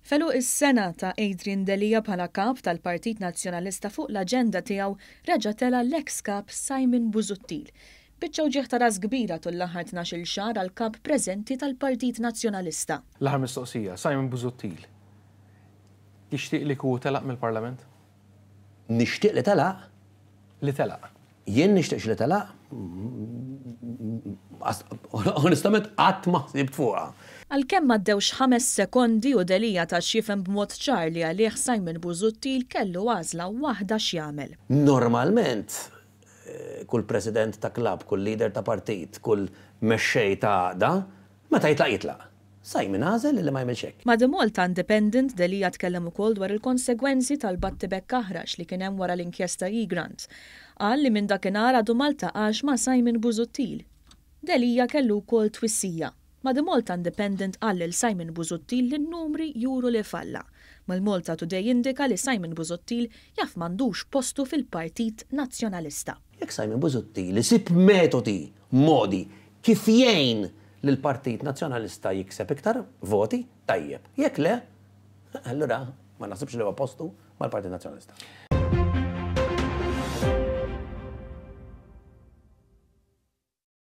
F'għeluq is-sena ta' Adrian Delia bħala Kap tal-Partit Nazzjonalista fuq l-aġenda tiegħu reġa' tela' l-eks Kap Simon Busuttil. Biċċa wġigħ ta' ras kbira tul l-aħħar 12-il xahar għall-Kap preżenti tal-Partit Nazzjonalista. L-aħħar mistoqsija, Simon Busuttil, tixtieq li kieku telaq mill-Parlament? Nixtieq li telaq? Li telaq. Jien nixtieqx li telaq? Onestament qatt ma ħsibt fuqha. Għalkemm m'għaddewx ħames sekondi u Delia ta x'jifhem b'mod ċar li għalih Simon Busuttil kellu għażla waħda x'jagħmel. Normalment, kull president ta' klabb, kull leader ta' partit, kull mexxej ta' għaqda, meta jitlaq jitlaq. Simon għażel li ma jagħmilx hekk. Ma' The Malta Independent, Delia tkellem ukoll dwar il-konsegwenzi tal-battibekk aħrax li kien hemm wara l-inkjesta Egrant. Qal li minn dakinhar għadu ma ltaqax ma' Simon Busuttil. Delia kellu wkoll twissija. Ma' The Malta Independent qal lil Simon Busuttil li n-numri juru li falla. Mal-Malta Today indika li Simon Busuttil jaf m'għandux postu fil-Partit Nazzjonalista. Jekk Simon Busuttil isib metodi, modi, kif jgħin lill-Partit Nazzjonalista jikseb iktar voti, tajjeb. Jekk le, allura ma naħsibx li huwa postu mal-Partit Nazzjonalista.